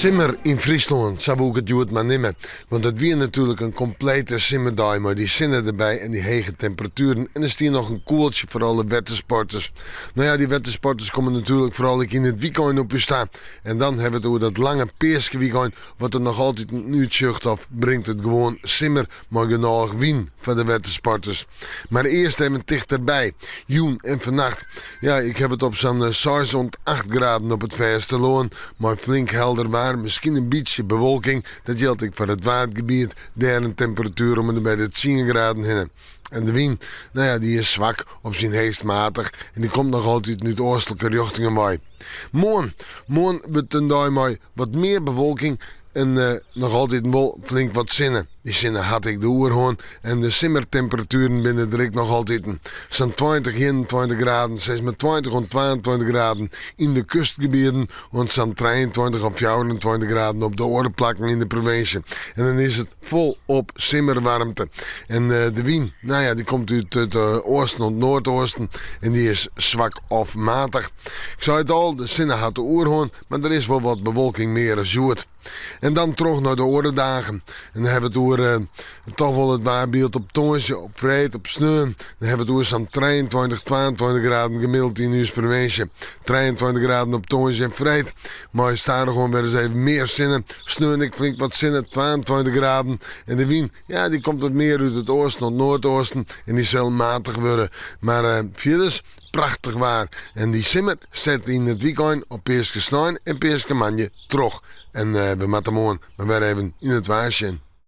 Simmer yn Fryslân, sa woe ik it hjoed mar nimme. Want it wie natuerlik in komplete simmerdei mei dy sinne derby en dy hege temperatueren en der stie noch in koeltsje foar alle wettersporters. No ja, dy wettersporters komme natuerlik foaral ek yn it wykein op ús ta. En dan hawwe we it oer dat lange peaskewykein wat der noch altiten útsjocht of bringt it gewoan simmer mei genôch wyn foar de wettersporters. Mar earst even tichterby, jûn en fannacht. Ja, ik haw it op sa'n seis oant acht graden op it fêstelân, mei flink helder waar, miskien in bytsje bewolking. Dat jildt ek foar it Waadgebiet, dêr in temperatuer om en by de tsien graden hinne. En de wyn, no ja, dy is swak, op syn heechst matich en dy komt noch altyd út oastlike rjochtingen wei. Moarn, moarn wurdt in dei mei wat mear bewolking en noch altyd wol flink wat sinne. Dy sinne hat ek de oerhân en de simmertemperatueren binne der ek noch altiten. Sa'n 20, 21 graden, sis mar 20 oant 22 graden yn de kustgebieten oant sa'n 23 of 24 graden op de oare plakken yn de provinsje. En dan is it folop simmerwaarmte. En de wyn, nou ja, dy komt út it oasten oant noardoasten en dy is swak of matich. Ik sei it al, de sinne hat de oerhân, mar der is wol wat bewolking mear as hjoed. En dan troch nei de oare dagen. En dan hawwe we it oer toch wol it waarbyld op tongersdei, op freed, op sneon. Dan hawwe we it oer sa'n 23, 22 graden gemiddeld yn ús provinsje. 23 graden op tongersdei en freed. Mei stadichoan wer ris even mear sinne. Sneon ek flink wat sinne, 22 graden. En de wyn, ja, dy komt wat mear út it oasten oant noardoasten en dy sil matich wurde. Mar fierders Prachtich waar en dy simmer set yn it wykein op Peaskesnein en Peaskemoandei troch. En we moatte moarn mar wer even yn it waar sjen.